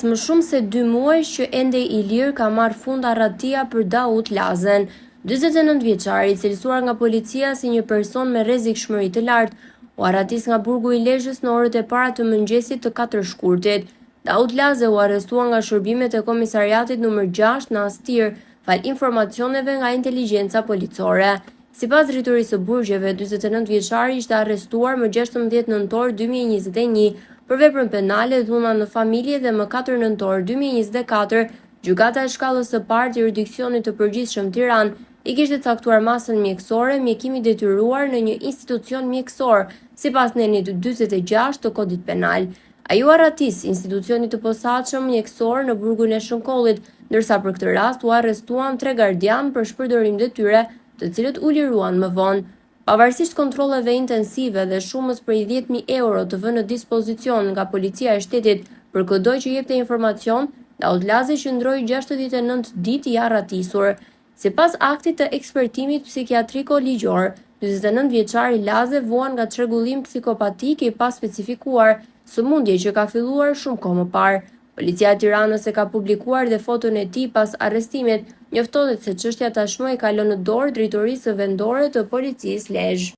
Më shumë se dy muajsh që ende i lirë ka marrë fund arratia për Daut Lazen. 49 vjeçari, i cilësuar nga policia si një person me rrezikshmëri të lartë, u arratis nga burgu i Lezhës në orët e para të mëngjesit të 4 shkurtit. Daut Laze u arrestua nga shërbimet e komisariatit numër 6 në Astir, falë informacioneve nga inteligjenca policore. Sipas Drejtorisë së Burgjeve, 49 vjeçari ishte arrestuar më 16 nëntor 2021 për veprën penale dhuna në familje dhe më 4 nëntor 2024 Gjykata e Shkallës së Parë të Juridiksionit të Përgjithshëm Tiranë i kishte caktuar masën mjekësore mjekim i detyruar në një institucion mjekësor, sipas nenit 46 të Kodit Penal. Ai u arratis institucionit të posaçëm mjekësor në burgun e Shënkollit, ndërsa për këtë rast u arrestuan tre gardianë për shpërdorim detyre, të cilët u liruan më vonë. Pavarësisht kontrolleve intensive dhe shumës prej 10.000 euro të vënë në dispozicion nga Policia e Shtetit për këdo që jepte informacion, Daut Laze qëndroi 69 ditë i arratisur. Sipas aktit të ekspertimit psikiatriko-ligjor, 49 vjeçari Laze vuan nga çrregullim psikopatik i paspecifikuar, sëmundje që ka filluar shumë kohë më parë. Policia e Tiranës e ka publikuar dhe foton e tij pas arrestimit, njoftohet se çështja tashmë i kalon në dorë Drejtorisë Vendore të Policisë Lezhë.